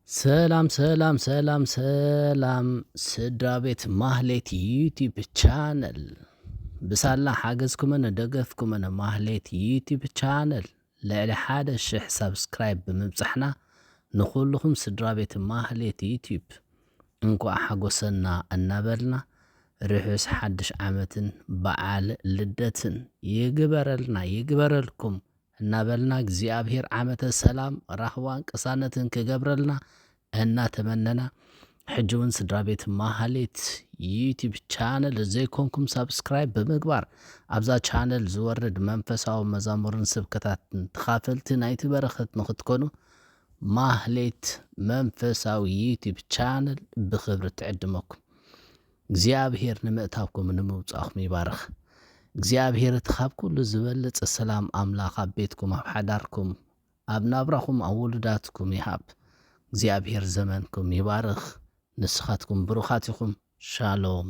ሰላም ሰላም ሰላም ሰላም ስድራ ቤት ማህሌት ዩቲዩብ ቻነል፣ ብሳላ ሓገዝኩምን ደገፍኩምን ማህሌት ዩቲዩብ ቻነል ልዕሊ ሓደ ሽሕ ሳብስክራይብ ብምብጻሕና፣ ንኹልኹም ስድራ ቤት ማህሌት ዩቲዩብ እንኳዕ ሓጎሰና እናበልና፣ ርሑስ ሓድሽ ዓመትን በዓል ልደትን ይግበረልና ይግበረልኩም እናበልና፣ እግዚኣብሔር ዓመተ ሰላም ራህዋን ቅሳነትን ክገብረልና እናተመነና፣ ሕጂ እውን ስድራ ቤት ማህሌት ዩቲዩብ ቻነል ዘይኮንኩም ሳብስክራይብ ብምግባር፣ ኣብዛ ቻነል ዝወርድ መንፈሳዊ መዛሙርን ስብከታትን ተኻፈልቲ ናይቲ በረኸት ንኽትኮኑ ማህሌት መንፈሳዊ ዩቲዩብ ቻነል ብኽብሪ ትዕድመኩም። እግዚኣብሔር ንምእታውኩም ንምውጻእኩም ይባርኽ። እግዚኣብሔር እቲ ካብ ኩሉ ዝበልጽ ሰላም ኣምላኽ ኣብ ቤትኩም፣ ኣብ ሓዳርኩም፣ ኣብ ናብራኹም፣ ኣብ ውሉዳትኩም ይሃብ። እግዚኣብሔር ዘመንኩም ይባርኽ። ንስኻትኩም ብሩኻት ኢኹም። ሻሎም።